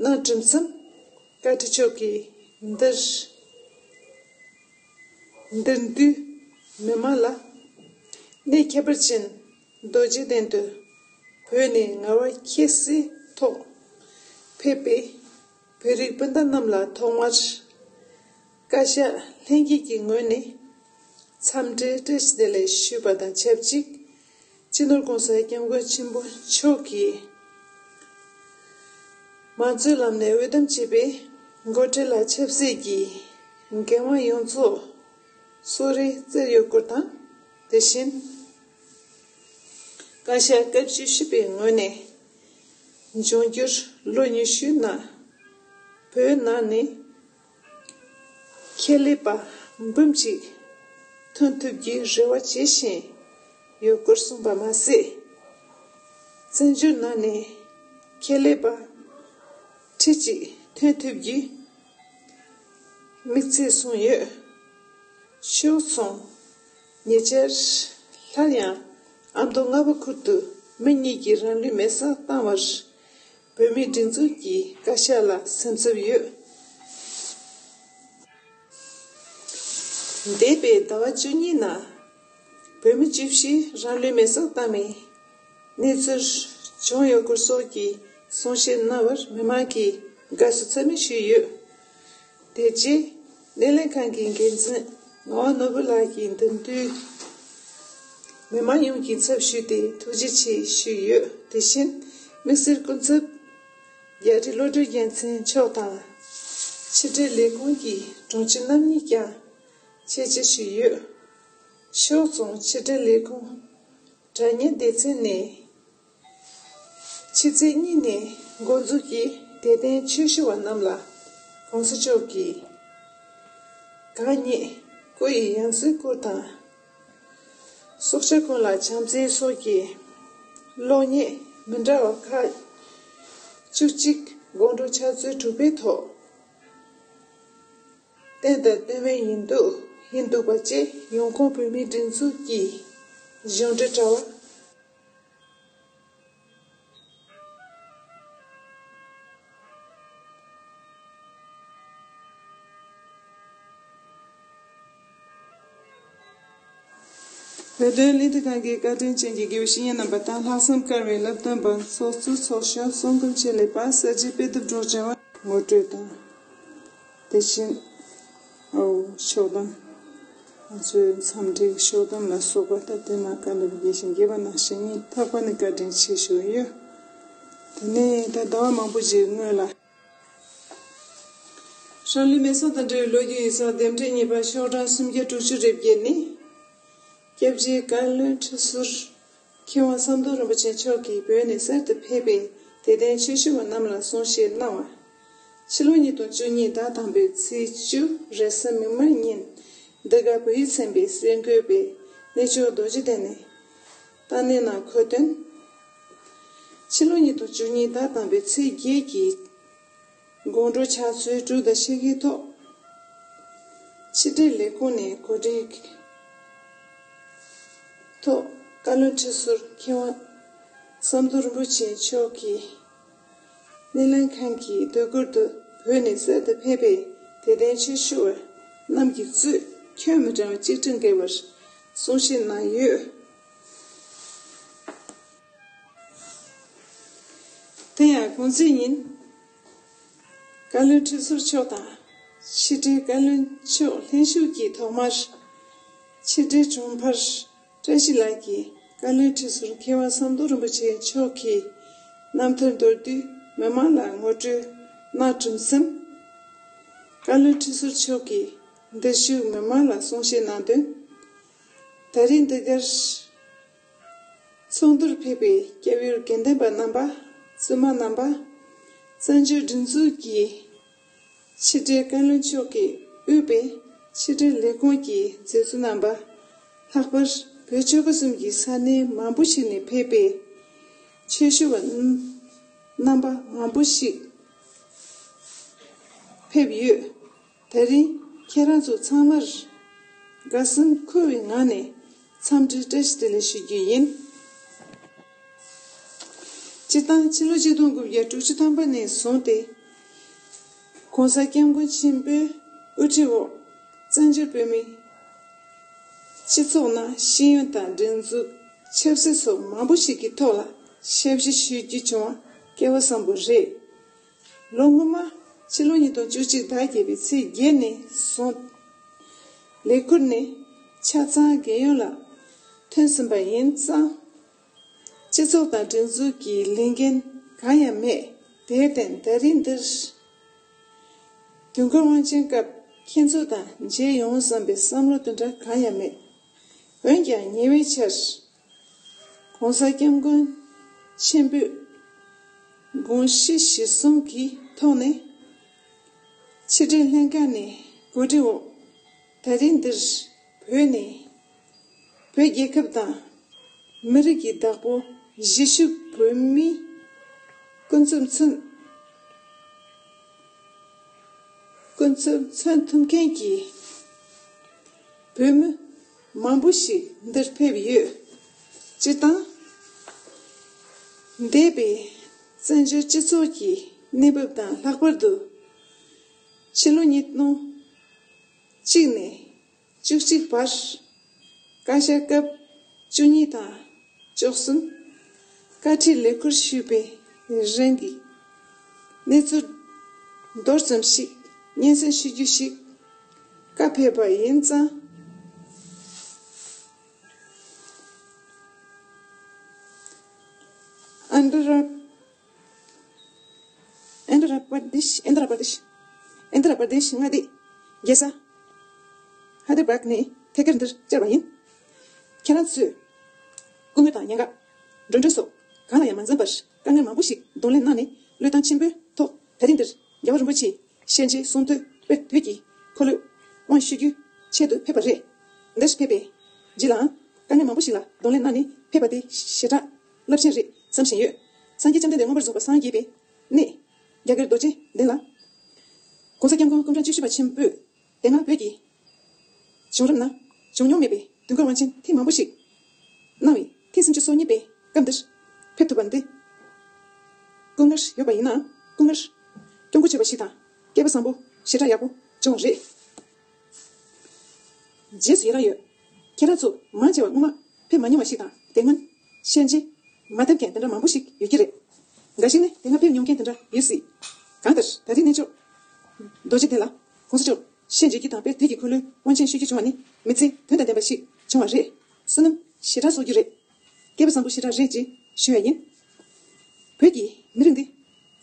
གནང་གྲུབ་མཚམས། བཀའ་ཁྲི་མཆོག་གིས་འདིར་འདིར་འདུས་མི་མང་ལ། གནས་ཁྱད་པར་ཅན་རྡོ་རྗེ་གདན་དུ་བོད་ནས་ངལ་བ་ཁྱད་བསད་ཐོག་ཕེབས་པའི་བོད་རིགས་སྤུན་ཟླ་རྣམས་ལ་ཐོག་མར་བཀའ་ཤག་ལྷན་རྒྱས་ཀྱི་ངོས་ནས་འཚམས་འདྲི་བཀྲ་ཤིས་བདེ་ལེགས་ཞུས་པ་དང་ཆབས་ཅིག་སྤྱི་ནོར་༸གོང་ས་༸སྐྱབས་མགོན་ཆེན་པོ་མཆོག་གིས་མང་གཙོའི་ལམ་ནས་འོས་འདེམས་བྱས་པའི་འགོ་ཁྲིད་ལ་ཆབ་སྲིད་ཀྱི་འགན་དབང་ཡོངས་རྫོགས་གསོལ་རས་བསྩལ་ཡོད་སྐོར་དང་། དེ་བཞིན་བཀའ་ཤག་སྐབས་བཅུ་བཞི་པའི་ངོས་ནས་འབྱུང་འགྱུར་ལོ་ཉི་ཤུའི་ནང་བོད་ནང་ནས་ཁྱད་ལས་པ་འབུམ་གཅིག་ཐོན་ཐུབ་རྒྱུའི་རེ་བ་བྱེད་བཞིན་ཡོད་སྐོར་གསུངས་པ་མ་ཟད། བཙན་བྱོལ་ནང་ནས་ཁྱད་ལས་པ་ཁྲི་གཅིག་ཐོན་ཐུབ་རྒྱུའི་དམིགས་ཚད་བཟུང་ཡོད། ཕྱོགས་མཚུངས་ཉེ་ཆར་སླར་ཡང་ཨ་མདོ་རྔ་བ་ཁུལ་དུ་མི་གཉིས་ཀྱིས་རང་ལུས་མེ་སྲེག་བཏང་བར་བོད་མིའི་སྒྲིག་འཛུགས་ཀྱི་བཀའ་ཤག་ལ་སེམས་འཚབ་ཡོད། འདས་པའི་ཟླ་བ་བཅུ་གཉིས་ནང་བོད་མི་བཅུ་བཞིས་རང་ལུས་མེ་སྲེག་བཏང་བའི་གནས་ཚུལ་བྱུང་ཡོད་སྐོར་སོགས་ཀྱི་གསུང་བཤད་གནང་བར་མི་མང་གིས་དགའ་བསུ་ཚད་མེད་ཞུས་ཡོད། དེ་རྗེས་སྣེ་ལེན་ཁང་གི་འགན་འཛིན་ངག་དབང་ནོར་བུ་ལགས་ཀྱིས་འདེམས་ཐོན་མི་མང་ཡོངས་ཀྱི་ཚབ་ཞུས་ཏེ་ཐུགས་རྗེ་ཆེ་ཞུས་ཡོད། དེ་བཞིན་དམིགས་བསལ་སྐུ་ཚབ་རྒྱ་རི་བློ་གྲོས་རྒྱལ་མཚན་མཆོག་དང་ཕྱི་དྲིལ་ལས་ཁུངས་ཀྱི་དྲུང་ཆེ་རྣམ་གཉིས་ཀྱང་ཆེད་ཕྱག་ཞུས་ཡོད། ཕྱོགས་མཚུངས་ཕྱི་དྲིལ་ལས་ཁུངས་དྲ་བརྙན་སྡེ་ཚན་ནས། ཕྱི་ཚེས་གཉིས་ནས་འགོ་འཛུགས་ཀྱིས་དད་ལྡན་ཆོས་ཞུ་བ་རྣམས་ལ་༸གོང་ས་མཆོག་གི་གང་ཉིད་སྐུ་ཡི་ཡང་སྲིད་སྐོར་དང་། སྲོག་ཆགས་ཀུན་ལ་བྱམས་བརྩེ་སོགས་ཀྱི་གློག་བརྙན་མི་འདྲ་བ་ཁག་བཅུ་གཅིག་དགོང་དྲོ་ཕྱག་ཚོད་དྲུག་པའི་ཐོག་བསྟན་དང་བསྟན་འོས་ཡིན་འདུག་ཡིན་འདུག་པ་བཅས་ཡོང་ཁུངས་བོད་མིའི་སྒྲིག་འཛུགས་ཀྱི་གཞུང་འབྲེལ་དྲ་བ། བོད་དོན་ལས་དོན་ཁང་གི་བཀའ་དྲིན་ཅན་གྱི་དགེ་བའི་བཤེས་གཉེན་རྣམ་པ་དང་ལྷག་བསམ་དཀར་བའི་བསླབ་སྟོན་པ་ཚོགས་གཙོ་ཚོགས་གཞོན་གསུང་འབུམ་ཆེད་ལས་པ་གསར་བརྗེ་དཔེ་དེབ་སྒྲོག་སྦྱང་བ་ངོ་སྤྲོད་དང་། དེ་བཞིན་ཨོ་ཤོག་གདམས། ང་ཚོའི་འཚམས་འདྲི་ཤོག་གདམས་ལ་སོགས་པ་ད་དེ་ན་བཀའ་སློབ་དགེ་ཞིང་དགེ་བ་ནང་བཞིན་ཉིད་ཐོག་པ་ནས་བཀའ་དྲིན་ཆེ་ཞུ་ཡོད། དེ་ནས་ད་ཟླ་བ་མང་པོ་ཞིག་སྔོན་ལ། ཧྲང་ལི་མེ་སོང་དང་འབྲེལ་བའི་ལོ་རྒྱུས་ཡིག་ཚགས་དེབ་ཕྲེང་གཉིས་པ་ཤོག་གྲངས་སུམ་བརྒྱ་དྲུག་ཅུ་རེ་བརྒྱད་ནི། སྐྱབས་རྗེ་བཀའ་བློན་ཁྲི་ཟུར་མཁས་དབང་ཟམ་གདོང་རིན་པོ་ཆེ་མཆོག་གིས་བོད་ནས་གསར་དུ་ཕེབས་པའི་དད་ལྡན་ཆོས་ཞུ་བ་རྣམས་ལ་གསུང་བཤད་གནང་བ། ཕྱི་ལོ་ཉིས་སྟོང་བཅུ་གཉིས་ཟླ་དང་པོའི་ཚེས་བཅུ་རེས་གཟའ་མིག་དམར་ཉིན་འདི་ག་བོད་ཡིག་ཚན་པའི་གསར་འགོད་པས་གནས་མཆོག་རྡོ་རྗེ་གདན་ནས་བཏང་གནས་ནང་འཁོད་དོན། ཕྱི་ལོ་ཉིས་སྟོང་བཅུ་གཉིས་ཟླ་དང་པོའི་ཚེས་བརྒྱད་ཀྱི་དགོང་དྲོ་ཕྱག་ཚོད་དྲུག་དང་ཕྱེད་ཀའི་ཐོག་ཕྱི་དྲིལ་ལས་ཁུངས་ནས་གོ་སྒྲིག་ཐོག་བཀའ་བློན་ཁྲི་ཟུར་མཁས་དབང་ཟམ་གདོང་རིན་པོ་ཆེ་མཆོག་གིས་སྣེ་ལེན་མཁན་གྱི་དོ་ཁུར་དུ་བོད་ནས་གསར་དུ་ཕེབས་པའི་དད་ལྡན་ཆོས་ཞུ་བ་རྣམས་ཀྱིས་གཙོས་ཁྱོན་མི་གྲངས་བཅུ་དྲུག་འགལ་བར་གསུང་བཤད་གནང་ཡོད། དེ་ཡང་གུང་ཚིགས་ཉིན། བཀའ་བློན་ཁྲི་ཟུར་མཆོག་དང་ཕྱི་དྲིལ་བཀའ་བློན་མཆོག་ལྷན་ཞུགས་ཀྱིས་ཐོག་མར་ཕྱི་དྲིལ་དྲུང་འཕར་བཀྲ་ཤིས་ལགས་ཀྱིས་བཀའ་བློན་ཁྲི་ཟུར་མཁས་དབང་ཟམ་གདོང་རིན་པོ་ཆེ་མཆོག་གི་རྣམ་ཐར་མདོར་བསྡུས་མི་མང་ལ་ངོ་སྤྲོད་གནང་གྲུབ་མཚམས། བཀའ་བློན་ཁྲི་ཟུར་མཆོག་གིས་འདིར་བཞུགས་མི་མང་ལ་གསུང་བཤད་གནང་དོན། ད་རེས་འདི་གར་ཚོགས་འདུར་ཕེབས་པའི་སྐྱབས་ཡུལ་དགེ་ལྡན་པ་རྣམ་པ། བཙུན་མ་རྣམ་པ། བཙན་བྱོལ་སྒྲིག་འཛུགས་ཀྱི་ཕྱི་དྲིལ་བཀའ་བློན་མཆོག་གིས་དབུས་པའི་ཕྱི་དྲིལ་ལས་ཁུངས་ཀྱི་མཛད་གཙོ་རྣམ་པ། ལྷག་པར་བོད་ཆོལ་ཁ་གསུམ་གྱི་ས་གནས་མང་པོ་ཞིག་ནས་ཕེབས་པའི་ཆོས་ཞུ་བ་རྣམ་པ་མང་པོ་ཞིག་ཕེབས་ཡོད། དེ་རིང་ཁྱེད་རང་ཚོ་ཚང་མར་དགའ་བསུ་འཁོལ་བའི་ངང་ནས་འཚམས་འདྲི་བཀྲ་ཤིས་བདེ་ལེགས་ཞུ་རྒྱུ་ཡིན། སྤྱིར་བཏང་ཕྱི་ལོ་ཆིག་སྟོང་དགུ་བརྒྱ་དྲུག་ཅུ་ཐམ་པ་ནས་བཟུང་སྟེ། ༸གོང་ས་༸སྐྱབས་མགོན་ཆེན་པོའི་དབུ་ཁྲིད་འོག་བཙན་བྱོལ་བོད་མིའི་སྤྱི་ཚོགས་ནང་ཤེས་ཡོན་དང་སྒྲིག་འཛུགས་ཆབ་སྲིད་སོགས་མང་པོ་ཞིག་གི་ཐོག་ལ་ཞབས་ཕྱི་ཞུ་རྒྱུ་བྱུང་བ་སྐལ་བ་བཟང་པོ་རེད། ལོ་སྔོན་མ་ཕྱི་ལོ་ཉིས་སྟོང་བཅུ་གཅིག་ཟླ་བརྒྱད་པའི་ཚེས་བརྒྱད་ནས་བཟུང་ལས་ཁུར་ནས་ཆ་ཚང་རྒས་ཡོལ་ལ་ཐོན་ཟིན་པ་ཡིན་ཙང་། སྤྱི་ཚོགས་དང་སྒྲིག་འཛུགས་ཀྱི་ལས་འགན་གང་ཡང་མེད། དེར་བརྟེན་ད་རིང་འདིར་དུས་འཁོར་དབང་ཆེན་སྐབས་ཁྱེད་ཚོ་དང་མཇལ་ཡོང་བསམ་པའི་བསམ་བློ་དེ་འདྲ་གང་ཡང་མེད། འོན་ཀྱང་ཉེ་བའི་ཆར་༸གོང་ས་༸སྐྱབས་མགོན་ཆེན་པོས་དགོངས་གཞི་གཞིར་བཟུང་གི་ཐོག་ནས་ཕྱི་དྲིལ་ལྷན་ཁང་ནས་གོ་སྒྲིག་འོག་ད་རིང་འདིར་བོད་ནས་བོད་རྒྱལ་ཁབ་དང་མི་རིགས་ཀྱི་བདག་པོ་གཞིས་བཞུགས་བོད་མི་ཀུན་རྫོབ་མཚོན་ཀུན་རྫོབ་མཚོན་ཐུབ་མཁན་གྱི་བོད་མི་མང་པོ་ཞིག་འདིར་ཕེབས་ཡོད། སྤྱིར་བཏང་འདས་པའི་བཙན་བྱོལ་སྤྱི་ཚོགས་ཀྱི་གནས་བབ་དང་ལྷག་པར་དུ་ཕྱི་ལོ་ཉིས་སྟོང་གཅིག་ནས་བཅུ་གཅིག་བར་བཀའ་ཤག་སྐབས་བཅུ་གཉིས་དང་བཅུ་གསུམ་བཀའ་ཁྲིའི་ལས་ཁུར་ཞུས་པའི་རིང་གི་གནས་ཚུལ་མདོར་ཙམ་ཞིག་སྙན་སེང་ཞུ་རྒྱུ་ཞིག་བཀའ་ཕེབས་པ་ཡིན་ཙང་། ཨན་དྷྲ་ཨན་དྷྲ་པར་དེཤ། ཨན་དྷྲ་པར་དེཤ། ཨན་དྷྲ་པར་དེཤ་མངའ་སྡེ་རྒྱལ་ས་ཧའེ་དར་བྷཌ་ནས་ཐད་ཀར་འདིར་བཅར་བ་ཡིན། ཁྱེད་རང་ཚོས་སྐུ་ངལ་དང་ཉེན་ཁ། འགྲོ་གྲོན་སོགས་གང་ལ་ཡང་མ་འཛེམས་པར་དཀའ་ངལ་མང་པོ་ཞིག་གདོང་ལེན་གནང་ནས་བློས་བཏང་ཆེན་པོའི་ཐོག་ད་རིང་འདིར་རྒྱལ་བ་རིན་པོ་ཆེའི་ཞལ་མཇལ་གསུང་ཐོས་དཔེ་དེབ་ཀྱི་འཁོར་ལོས་དབང་ཞུ་རྒྱུའི་ཆེད་དུ་ཕེབས་པ་རེད། འདིར་ཕེབས་པའི་རྗེས་ལའང་དཀའ་ངལ་མང་པོ་ཞིག་ལ་གདོང་ལེན་གནང་ནས་ཕེབས་པ་དེ་ཞེ་དྲག་རླབས་ཆེན་རེད་བསམ་བཞིན་ཡོད། སངས་རྒྱས་བཅོམ་ལྡན་འདས་མངོན་པར་རྫོགས་པར་སངས་རྒྱས་པའི་གནས་རྒྱ་གར་རྡོ་རྗེ་གདན་ལ། ༸གོང་ས་༸སྐྱབས་མགོན་སྐུ་ཕྲེང་བཅུ་བཞི་པ་ཆེན་པོས་དེ་སྔ་བོད་ཀྱི་བྱུང་རབས་ན་བྱུང་མྱོང་མེད་པའི་དུས་འཁོར་དབང་ཆེན་ཐེངས་མང་པོ་ཞིག་གནང་བའི་ཐེངས་སུམ་ཅུ་སོ་གཉིས་པའི་སྐབས་འདིར་ཕེབས་ཐུབ་པ་འདི་སྐུ་ངལ་ཡོད་པ་ཡིན་ནའང་སྐུ་ངལ་སྐྱོང་གོ་ཆོད་པ་ཞིག་དང་སྐལ་བ་བཟང་པོ་ཞེ་དྲག་ཡག་པོ་བྱུང་བ་རེད། རྗེས་སུ་ཡི་རང་ཡོད། ཁྱེད་རང་ཚོ་མང་ཆེ་བ་སྔོན་མ་ ཕེབས་མ་མྱོང་བ་ཞིག་དང་དེ་སྔོན་ཤན་འབྱེད་མ་ཐེབས་མཁན་དེ་འདྲ་མང་པོ་ཞིག་ཡོད་ཀྱི་རེད། འགའ་ཞིག་ནི་དེ་སྔ་ཕེབས་མྱོང་མཁན་དེ་འདྲ་ཡོད་སྲིད། གང་ལྟར་ད་རེས་གནས་མཆོག་རྡོ་རྗེ་གདན་ལ་༸གོང་ས་མཆོག་ཤན་འབྱེད་རྒྱུ་དང་དཔལ་དུས་ཀྱི་འཁོར་ལོའི་དབང་ཆེན་ཞུ་རྒྱུ་བྱུང་བ་ནི་མི་ཚེ་དོན་དང་ལྡན་པ་ཞིག་བྱུང་བ་རེད། བསོད་ནམས་ཞེ་དྲག་གསོག་རྒྱུ་རེད། སྐལ་པ་བཟང་པོ་ཞེ་དྲག་རེད་ཅེས་ཞུ་ཡ་ཡིན། བོད་ཀྱི་མི་རིགས་འདི་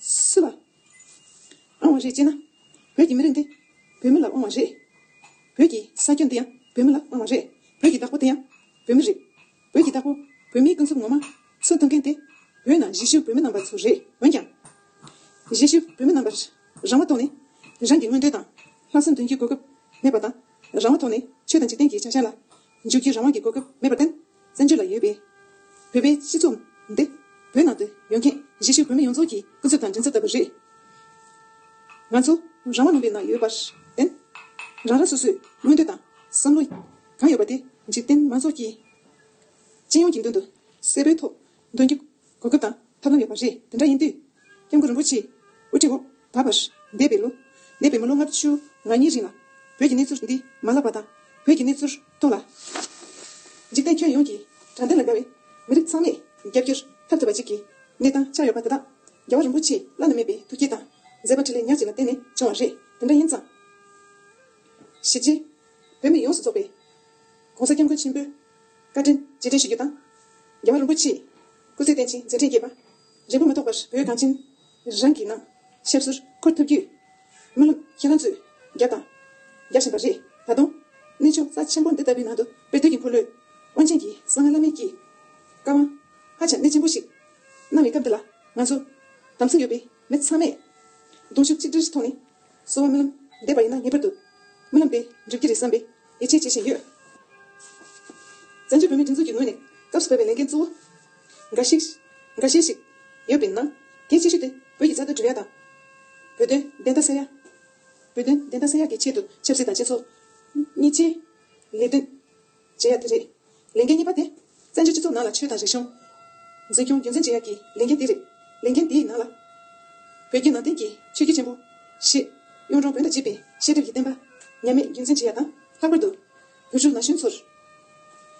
སུ་ལ་དབང་བ་རེད་ཅེ་ན། བོད་ཀྱི་མི་རིགས་འདི་བོད་མི་ལ་དབང་བ་རེད། བོད་ཀྱི་ས་ཁྱོན་འདི་ཡང་བོད་མི་ལ་དབང་བ་རེད། བོད་ཀྱི་བདག་པོ་དེ་ཡང་བོད་མི་རེད། བོད་ཀྱི་བདག་པོ་བོད་མིའི་ཀུན་རྫོབ་ངོ་མ་འཚོལ་ཐུབ་མཁན་དེ་བོད་ནང་གཞིས་བཞུགས་བོད་མི་རྣམ་པ་ཚོ་རེད། འོན་ཀྱང་། གཞིས་བཞུགས་བོད་མི་རྣམ་པར་རང་དབང་ཐོག་ནས་རང་གི་མངོན་འདོད་དང་ལྷག་བསམ་འདོན་རྒྱུའི་གོ་སྐབས་མེད་པ་དང་། རང་དབང་ཐོག་ནས་ཆོས་དང་འཇིག་རྟེན་གྱི་བྱ་གཞག་ལ་འཇུག་རྒྱུའི་རང་དབང་གི་གོ་སྐབས་མེད་པར་བརྟེན། བཙན་བྱོལ་ལ་ཡོད་པའི་བོད་པའི་སྤྱི་ཚོགས་འདི་བོད་ནང་དུ་ཡོད་མཁན་གཞིས་བཞུགས་བོད་མི་ཡོངས་རྫོགས་ཀྱི་སྐུ་ཚབ་དང་མགྲིན་ཚབ་ལྟ་བུ་རེད། ང་ཚོ་རང་དབང་ལུང་པའི་ནང་ཡོད་པར་བརྟེན། རང་རང་སོ་སོའི་མངོན་འདོད་དང་བསམ་བློ་གང་ཡོད་པ་དེ་འཇིག་རྟེན་མང་ཚོགས་ཀྱིས་སྤྱི་ཡོངས་ཀྱི་མདུན་དུ་གསལ་པོའི་ཐོག་འདོན་རྒྱུ་གོ་སྐབས་དང་ཐབས་ལམ་ཡོད་པ་རེད། དེ་འདྲ་ཡིན་དུས། སྐྱབས་མགོན་རིན་པོ་ཆེའི་དབུ་ཁྲིད་འོག་ད་བར་འདས་པའི་ལོ། འདས་པའི་མི་ལོ་ལྔ་བཅུ་ང་གཉིས་རིང་ལ་བོད་ཀྱི་གནས་ཚུལ་འདི་མ་བརླག་པ་དང་། བོད་ཀྱི་གནས་ཚུལ་ཐོག་ལ་འཇིག་རྟེན་ཁྱོན་ཡོངས་ཀྱི་དྲང་བདེན་ལ་དགའ་བའི་མི་རིགས་ཚང་མས་རྒྱབ་སྐྱོར་ཐོབ་ཐུབ་པ་ཅིག་གི་གནས་སྟངས་ཆགས་ཡོད་པ་དེ་དག་རྒྱལ་བ་རིན་པོ་ཆེའི་བླ་ན་མེད་པའི་ཐུགས་བསྐྱེད་དང་མཛད་པ་འཕྲིན་ལས་ཉག་གཅིག་ལ་བརྟེན་ནས་བྱུང་བ་རེད། དེ་འདྲ་ཡིན་ཙང་། གཞིས་བྱེས་བོད་མི་ཡོངས་སུ་རྫོགས་པའི་༸གོང་ས་༸སྐྱབས་མགོན་ཆེན་པོའི་བཀའ་དྲིན་རྗེས་དྲན་ཞུ་རྒྱུ་དང་། རྒྱལ་བ་རིན་པོ་ཆེའི་སྐུ་ཚེ་བརྟན་ཅིང་མཛད་འཕྲིན་རྒྱས་པ། རིང་པོ་མ་ཐོགས་པར་བོད་གངས་ཅན་རང་གི་ནང་ཞབས་སོར་འཁོར་ཐུབ་རྒྱུའི་སྨོན་ལམ་ཁྱེད་རང་ཚོས་རྒྱབ་དང་རྒྱག་བཞིན་པ་རེད། ད་དུང་གནས་མཆོག་རྩ་ཆེན་པོ་འདི་ལྟ་བུའི་ནང་དུ་དཔལ་དུས་ཀྱི་འཁོར་ལོའི་དབང་ཆེན་གྱི་གསང་སྔགས་བླ་མེད་ཀྱི་བཀའ་དབང་ཧ་ཅང་གནད་ཆེན་པོ་ཞིག་གནང་བའི་སྐབས་འདི་ལ་ང་ཚོ་དམ་ཚིག་ཡོད་པའི་མི་ཚང་མས་གདུང་ཤུགས་གཅིག་སྒྲིལ་གྱི་ཐོག་ནས་གསོལ་བ་སྨོན་ལམ་འདེབས་པ་ཡིན་ན་ངེས་པར་དུ་སྨོན་ལམ་དེ་འགྲུབ་ཀྱི་རེད་བསམ་པའི་ཡིད་ཆེས་བྱེད་བཞིན་ཡོད། བཙན་བྱོལ་བོད་མིའི་སྒྲིག་འཛུགས་ཀྱི་ངོས་ནས་སྐབས་སུ་བབས་པའི་ལས་འགན་གཙོ་བོ་འགའ་ཞིག་འགའ་ཤས་ཤིག་ཡོད་པའི་ནང་། དེའི་ཆེ་ཤོས་དེ་བོད་ཀྱི་རྩ་དོན་སྒྲུབ་ཡ་དང་། བོད་དོན་བདེན་མཐའ་གསལ་ཡ། བོད་དོན་བདེན་མཐའ་གསལ་ཡ་གི་ཆེད་དུ་ཆབ་སྲིད་དང་སྤྱི་ཚོགས་གཉིས་ཆའི་ལས་དོན་བྱེད་ཡ་དེ་རེད། ལས་འགན་གཉིས་པ་དེ་བཙན་བྱོལ་སྤྱི་ཚོགས་ནང་ལ་ཆོས་དང་རིག་གཞུང་འཛིན་སྐྱོང་རྒྱུན་འཛིན་བྱེད་ཡ་གི་ལས་འགན་དེ་རེད། ལས་འགན་དེའི་ནང་ལ་བོད་བརྒྱུད་ནང་བསྟན་གྱི་ཆོས་བརྒྱུད་ཆེན་པོ་བཞི། གཡུང་དྲུང་བོན་དང་བཅས་པའི་བཤད་སྒྲུབ་ཀྱི་བསྟན་པ་ཉམས་མེད་རྒྱུན་འཛིན་བྱེད་ཡ་དང་། ལྷག་པར་དུ་བོད་ཕྲུག་ན་གཞོན་ཚོར་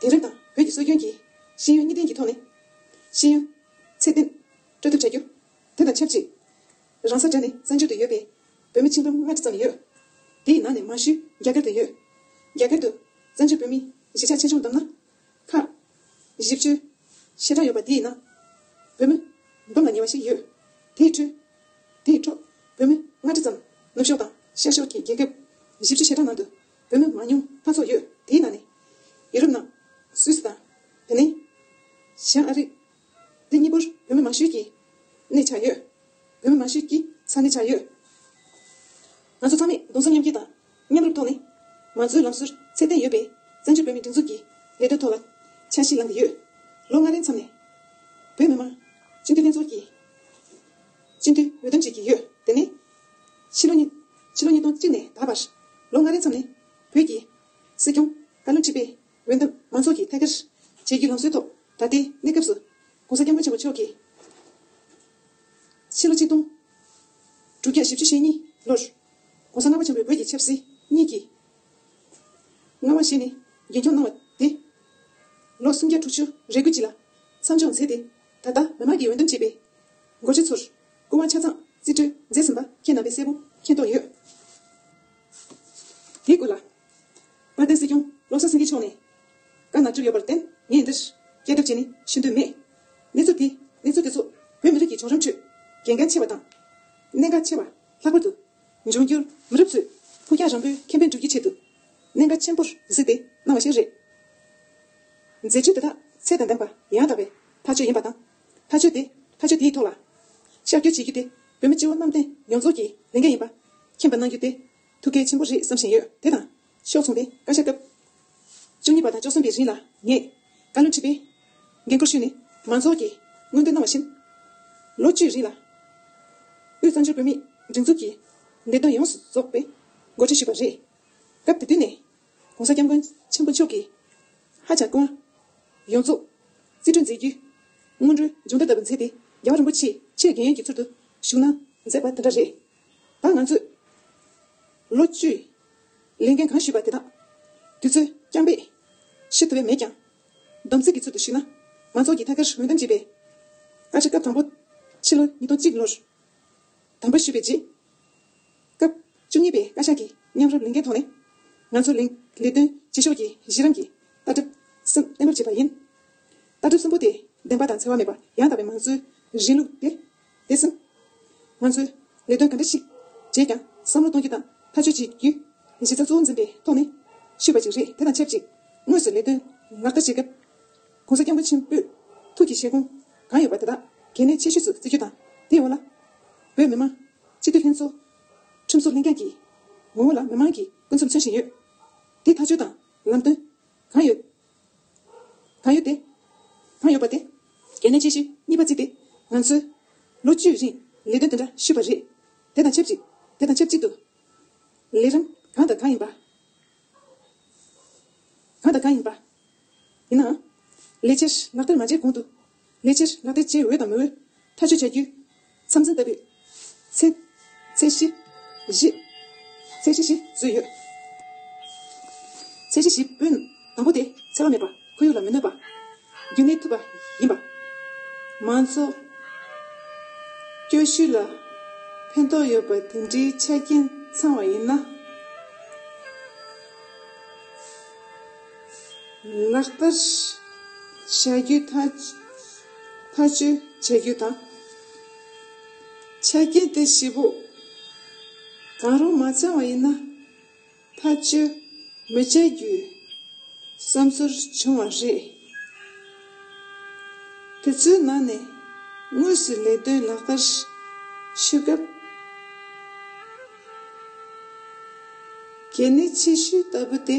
དེང་རབས་དང་བོད་ཀྱི་སྲོལ་རྒྱུན་གྱི་ཤེས་ཡོན་གཉིས་ལྡན་གྱི་ཐོག་ནས་ཤེས་ཡོན་ཚད་ལྡན་སྤྲོད་ཐབས་བྱ་རྒྱུ། དེ་དང་ཆབས་ཅིག་རང་ས་གྲས་ནས་བཙན་བྱོལ་དུ་ཡོད་པའི་བོད་མི་ཆིག་འབུམ་ལྔ་བཅུ་ཙམ་ཡོད། དེའི་ནང་ནས་མང་ཤོས་རྒྱ་གར་དུ་ཡོད། རྒྱ་གར་དུ་བཙན་བྱོལ་བོད་མིའི་གཞིས་ཆགས་ཆེ་ཆུང་བསྡོམས་ན་ཁག་བཞི་བཅུ་ཞེ་གྲངས་ཡོད་པ་དེའི་ནང་བོད་མི་འབུམ་ལ་ཉེ་བ་ཞིག་ཡོད། དེའི་ཁྲོད་དེའི་ཁྲོད་བོད་མི་ལྔ་བཅུ་ཙམ་ནུབ་ཕྱོགས་དང་ཤར་ཕྱོགས་ཀྱི་རྒྱལ་ཁབ་བཞི་བཅུ་ཞེ་གྲངས་ནང་དུ་བོད་མི་མང་ཉུང་སྣ་ཚོགས་ཡོད། དེའི་ནང་ནས་ཡུ་རོབ་ནང་སུད་སི་དང་དེ་ནས་བྱང་ཨ་རི། འདི་གཉིས་པོར་བོད་མི་མང་ཤོས་ཀྱི་གནས་ཆགས་ཡོད། བོད་མི་མང་ཤོས་ཀྱི་ས་གནས་ཆགས་ཡོད། ང་ཚོ་ཚང་མས་གདུང་སེམས་མཉམ་སྐྱེད་དང་མཉམ་རུབ་ཐོག་ནས་མང་གཙོའི་ལམ་སྲོལ་ཚད་ལྡན་ཡོད་པའི་བཙན་བྱོལ་བོད་མིའི་སྒྲིག་འཛུགས་ཀྱི་ལས་དོན་ཐོག་ལ་འཆར་གཞི་བླངས་ཏེ་ཡོད། ལོ་ལྔ་རིང་མཚམས་ནས་བོད་མི་མང་སྤྱི་འཐུས་ལྷན་ཚོགས་ཀྱི་སྤྱི་འཐུས་འོས་འདེམས་བྱེད་ཀྱི་ཡོད། དེ་ནས་ཕྱི་ལོ་ཉིས་ཕྱི་ལོ་ཉིས་སྟོང་གཅིག་ནས་ད་བར་ལོ་ལྔ་རིང་མཚམས་ནས་བོད་ཀྱི་སྲིད་སྐྱོང་བཀའ་བློན་ཁྲི་པའི་འོས་འདེམས་མང་ཚོགས་ཀྱིས་ཐད་ཀར་བྱེད་རྒྱུའི་ལམ་སྲོལ་ཐོག་ད་ལྟའི་གནས་སྐབས་སུ་༸གོང་ས་༸སྐྱབས་མགོན་ཆེན་པོ་མཆོག་གིས་ཕྱི་ལོ་ཆིག་སྟོང་དྲུག་བརྒྱ་བཞི་བཅུ་ཞེ་གཉིས་ལོར་༸གོང་ས་ལྔ་པ་ཆེན་པོས་བོད་ཀྱི་ཆབ་སྲིད་གཉིས་ཀྱི་མངའ་དབང་བཞེས་ནས་རྒྱུན་འཁྱོངས་གནང་བ་དེ་ལོ་སུམ་བརྒྱ་དྲུག་ཅུ་རེ་དགུ་ཅིག་ལ་མཚམས་འཇོག་མཛད་དེ། ད་ལྟ་མི་མང་གིས་འོས་འདེམས་བྱས་པའི་འགོ་ཁྲིད་ཚོར་སྐུ་དབང་ཆ་ཚང་རྩིས་སྤྲོད་མཛད་ཟིན་པ་ཁྱེད་རྣམ་པས་གསལ་པོ་མཁྱེན་རྟོགས་ཡོད། དེའི་སྐོར་ལ། དཔལ་ལྡན་སྲིད་སྐྱོང་བློ་བཟང་སེང་གེ་མཆོག་ནས་བཀའ་གནང་བསྒྲུབས་ཡོད་པར་བརྟེན། ངས་འདིར་སྐྱར་ལྡབ་བྱས་ནས་ཞུ་འདོད་མེད། གནས་ཚུལ་དེ་གནས་ཚུལ་དེ་ཚོ་བོད་མི་རིགས་ཀྱི་བྱུང་རིམ་ཁྲོད་འགན་འཁྱེར་ཆེ་བ་དང་། གནད་འགག་ཆེ་བ། ལྷག་པར་དུ་འབྱུང་འགྱུར་མི་རབས་ཚོས་ཕུགས་རྒྱང་རིང་པོའི་ཁེ་ཕན་སྒྲུབ་རྒྱུའི་ཆེད་དུ་གནད་འགག་ཆེན་པོར་གཟིགས་ཏེ་གནང་བ་ཞིག་རེད། མཛད་བྱ་དེ་དག་ཚད་དང་ལྡན་པ་ཡང་དག་པའི་ཐག་གཅོད་ཡིན་པ་དང་། ཐག་གཅོད་དེ་ཐག་གཅོད་དེའི་ཐོག་ལ་ཤར་བསྐྱོད་བྱེད་རྒྱུ་དེ་བོད་མི་སྤྱི་བོ་གནམ་བསྟན་ཡོངས་རྫོགས་ཀྱི་ལས་འགན་ཡིན་པ་མཁྱེན་པ་གནང་རྒྱུ་དེ་ཐུགས་གལ་ཆེན་པོ་རེད་བསམ་བཞིན་ཡོད། དེ་དང་ཕྱོགས་མཚུངས་པའི་བཀའ་ཤག་སྐབས་བཅུ་གཉིས་པ་དང་བཅུ་གསུམ་པའི་རིང་ལ་ངས་བཀའ་བློན་ཁྲི་པའི་འགན་འཁུར་ཞུས་ནས་མང་ཚོགས་ཀྱིས་མངོན་འདོད་གནང་བ་བཞིན། ལོ་བཅུའི་རིང་ལ་དབུས་གཙང་ཆུ་བོད་མིའི་སྒྲིག་འཛུགས་ཀྱི་ལས་དོན་ཡོངས་སུ་རྫོགས་པའི་འགོ་ཁྲིད་ཞུས་པ་རེད། སྐབས་དེ་དུས་ནས་༸གོང་ས་༸སྐྱབས་མགོན་ཆེན་པོ་མཆོག་གིས་ཧ་ཅང་སྐུ་དབང་ཡོངས་རྫོགས་རྩིས་སྤྲོད་མཛད་རྒྱུའི་སྔོན་འགྲོའི་སྦྱོང་བརྡར་ལྟ་བུ་མཛད་དེ། རྒྱལ་བ་རིན་པོ་ཆེའི་ཆེས་དགེ་འོས་ཀྱི་ཚུལ་དུ་བཞུགས་གནང་མཛད་པ་དེ་འདྲ་རེད། ད་ང་ཚོས་ལོ་བཅུའི་ལས་འགན་གང་ཞུས་པ་དེ་དག་དུས་ཚོད་རྐྱང་པས་ཞུ་ཐུབ་པ་མེད་ཀྱང་། སྡོམ་རྩིས་ཀྱི་ཚུལ་དུ་ཞུས་ན། མང་ཚོགས་ཀྱིས་ཐད་ཀར་འོས་འདེམས་བྱས་པའི་བཀའ་ཁྲི་སྐབས་དང་པོ་ཕྱི་ལོ་ཉིས་སྟོང་གཅིག་ལོར་དམ་པ་ཞུས་པའི་རྗེས། སྐབས་བཅུ་གཉིས་པའི་བཀའ་ཤག་གིས་མཉམ་རུབ་ལས་འགན་ཐོག་ནས་ང་ཚོའི་ལས་ལས་དོན་བྱེད་ཕྱོགས་ཀྱི་གཞི་རིམ་གྱི་ལྟ་གྲུབ་གསུམ་གཏན་འབེབས་བྱས་པ་ཡིན། ལྟ་གྲུབ་གསུམ་པོ་དེ་བདེན་པ་དང་འཚེ་བ་མེད་པ་ཡང་དག་པའི་མང་གཙོའི་རིང་ལུགས་ཏེ། དེ་གསུམ། ང་ཚོས་ལས་དོན་ག་འདྲ་ཞིག་བྱས་ཀྱང་བསམ་བློ་གཏོང་རྒྱུ་དང་ཐག་གཅོད་བྱེད་རྒྱུའི་གཞི་རྩ་གཙོ་བོ་འཛིན་པའི་ཐོག་ནས་ཞུས་པ་ཅིག་རེད། དེ་དང་ཆབས་ཅིག་དངོས་སུ་ལས་དོན་ལག་བསྟར་བྱེད་སྐབས། ༸གོང་ས་༸སྐྱབས་མགོན་ཆེན་པོས་ཐུགས་ཀྱི་བཞེད་དགོངས་གང་ཡོད་པ་དེ་དག་གལ་གནད་ཆེ་ཤོས་སུ་བརྩི་རྒྱུ་དང་། དེའི་འོག་ལ། བོད་མི་མང་སྤྱི་འཐུས་ལྷན་ཚོགས་ཁྲིམས་བཟོ་ལྷན་ཁང་གི་ངོ་བོ་ལ་མི་མང་གི་སྐུ་མཚམས་མཚོན་བཞིན་ཡོད། དེ་ཐག་གཅོད་དང་ལམ་སྟོན་གང་ཡོད། གང་ཡོད་དེ། གང་ཡོད་པ་དེ། གལ་གནད་ཆེ་ཤོས་གཉིས་པ་བརྩིས་ཏེ། ང་ཚོས་ལོ་བཅུའི་རིང་ལས་དོན་དེ་འདྲ་ཞུས་པ་རེད། དེ་དང་ཆབས་ཅིག་དེ་དང་ཆབས་ཅིག་ཏུ། ལས་རིམ་གང་དང་གང་ཡིན་པ། གང་དང་གང་ཡིན་པ། ཡིན་ནའང་། ལས་འཆར་ལག་བསྟར་མ་བྱས་གོང་དུ། ལས་འཆར་ལག་བསྟར་བྱེད་འོས་དང་མི་འོས་ཐག་གཅོད་བྱ་རྒྱུའི་མཚམས་འཛིན་ལྟ་བུའི་ཚད། ཚད་གཞི་བཞི། ཚད་གཞི་བཞི་བཟོས་ཡོད། ཚད་གཞི་བཞི་པོའི་དང་པོ་དེ་འཚེ་བ་མེད་པ། ཁོར་ཡུག་ལ་མི་གནོད་པ། རྒྱུན་གནས་ཐུབ་པ་ཡིན་པ། མང་ཚོགས་སྐྱོ་ཤོས་ལ་ཕན་ཐོགས་ཡོད་པ་དེ་འདྲའི་ཆ་རྐྱེན་ཚང་བ་ཡིན་ན། ལག་བསྟར་བྱ་རྒྱུ་ཐག་ཐག་གཅོད་བྱ་རྒྱུ་དང་། ཆ་རྐྱེན་དེ་བཞི་པོ་གང་རུང་མ་ཚང་བ་ཡིན་ན། ཐག་གཅོད་མི་བྱ་རྒྱུའི་བསམ་ཚུལ་བྱུང་བ་རེད། དེ་ཚོའི་ནང་ནས་དངོས་སུ་ལས་དོན་ལག་བསྟར་ཞུ་སྐབས། གལ་གནད་ཆེ་ཤོས་ལྟ་བུ་དེ་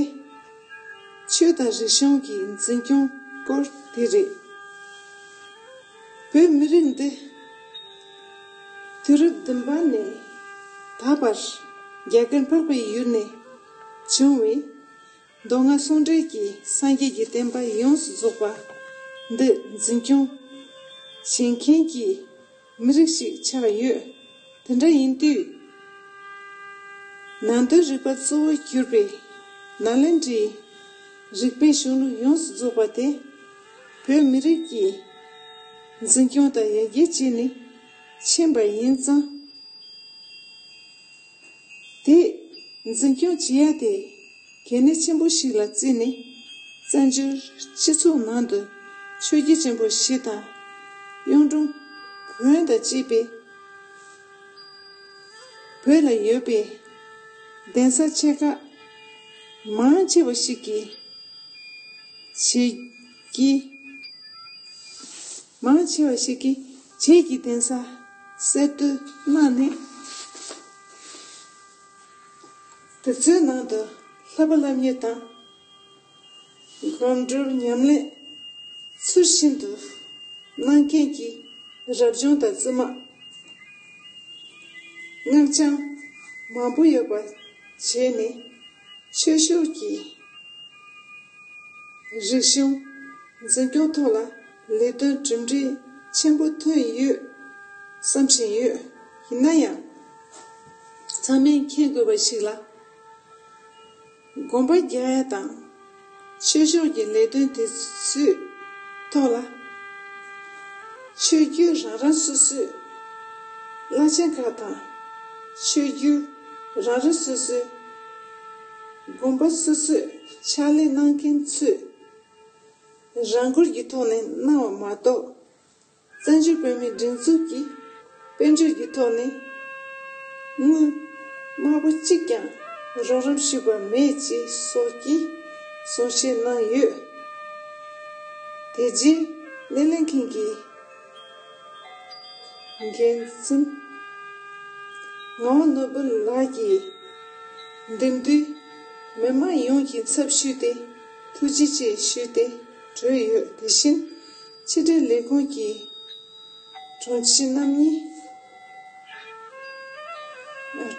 ཆོས་དང་རིག་གཞུང་གི་འཛིན་སྐྱོང་སྐོར་དེ་རེད། བོད་མི་རིགས་འདི་དུས་རབས་བདུན་པ་ནས་ད་བར་རྒྱ་གར་འཕགས་པའི་ཡུལ་ནས་བྱུང་བའི་མདོ་སྔགས་ཟུང་འབྲེལ་གྱི་སངས་རྒྱས་ཀྱི་བསྟན་པ་ཡོངས་སུ་རྫོགས་པ་འདི་འཛིན་སྐྱོང་བྱེད་མཁན་གྱི་མི་རིགས་ཤིག་ཆགས་ཡོད། དེ་འདྲ་ཡིན་དུས། ནང་དོན་རིག་པ་གཙོ་བོ་གྱུར་པའི་ནཱ་ལེནྡྲའི་རིག་པའི་གཞུང་ལུགས་ཡོངས་སུ་རྫོགས་པ་དེ་བོད་མི་རིགས་ཀྱི་འཛིན་སྐྱོང་དང་ཡར་རྒྱས་བྱས་ནས་ཕྱིན་པ་ཡིན་ཙང་། དེ་འཛིན་སྐྱོང་བྱེད་ཡ་དེ་གལ་གནད་ཆེན་པོ་ཞིག་ལ་བརྩིས་ནས། བཙན་བྱོལ་སྤྱི་ཚོགས་ནང་དུ་ཆོས་བརྒྱུད་ཆེན་པོ་བཞི་དང་གཡུང་དྲུང་བོན་དང་བཅས་པའི་བོད་ལ་ཡོད་པའི་གདན་ས་ཆེ་ཁག་མང་ཆེ་བ་ཞིག་གིས་བྱེད་ཀྱི། མང་ཆེ་བ་ཞིག་གིས་བྱེད་ཀྱི་གདན་ས་གསར་གཏོད་གནང་ནས། དེ་ཚོའི་ནང་དུ་བསླབ་པ་བསླབ་གཉེར་དང་། སྒོམ་སྒྲུབ་ཉམས་ལེན་ཚུལ་བཞིན་དུ་གནང་མཁན་གྱི་རབ་བྱུང་དང་བཙུན་མ་སྔགས་འཆང་མང་པོ་ཡོད་པ་བྱས་ནས། ཆོས་ཕྱོགས་ཀྱི་རིག་གཞུང་འཛིན་སྐྱོང་ཐོག་ལ་ལས་དོན་གྲུབ་འབྲས་ཆེན་པོ་ཐོན་ཡོད་བསམ་བཞིན་ཡོད། ཡིན་ན་ཡང་། ཚང་མས་མཁྱེན་དགོས་པ་ཞིག་ལ། དགོན་པ་རྒྱག་ཡ་དང་། ཆོས་ཕྱོགས་ཀྱི་ལས་དོན་དེ་ཚོའི་ཐོག་ལ། ཆོས་བརྒྱུད་རང་རང་སོ་སོའི་བླ་ཆེན་ཁག་དང་། ཆོས་བརྒྱུད་རང་རང་སོ་སོའི་དགོན་པ་སོ་སོས་ཕྱག་ལས་གནང་མཁན་ཚོས་རང་འགུལ་གྱི་ཐོག་ནས་གནང་བ་མ་གཏོགས། བཙན་བྱོལ་བོད་མིའི་སྒྲིག་འཛུགས་ཀྱི་དཔལ་འབྱོར་གྱི་ཐོག་ནས་དངུལ་དམར་པོ་གཅིག་ཀྱང་རོགས་རམ་ཞུས་པ་མེད་ཅེས་སོགས་ཀྱི་གསུང་བཤད་གནང་ཡོད། དེ་རྗེས་སྣེ་ལེན་མཁན་གྱི་འགན་འཛིན་ངག་དབང་ནོར་བུ་ལགས་ཀྱིས་འདེམས་བསྡུས་མི་མང་ཡོངས་ཀྱི་ཚབ་ཞུས་ཏེ་ཐུགས་རྗེ་ཆེ་ཞུས་ཏེ་གྲོལ་ཡོད། དེ་བཞིན་ཕྱི་དྲིལ་ལས་ཁུངས་ཀྱི་དྲུང་ཆེ་རྣམ་གཉིས།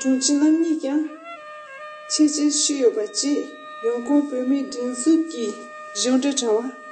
དྲུང་ཆེ་རྣམ་གཉིས་ཀྱང་ཆེད་བཅར་ཞུས་ཡོད་པ་བཅས་ཡོང་ཁུངས་བོད་མིའི་སྒྲིག་འཛུགས་ཀྱི་གཞུང་འབྲེལ་དྲ་བ།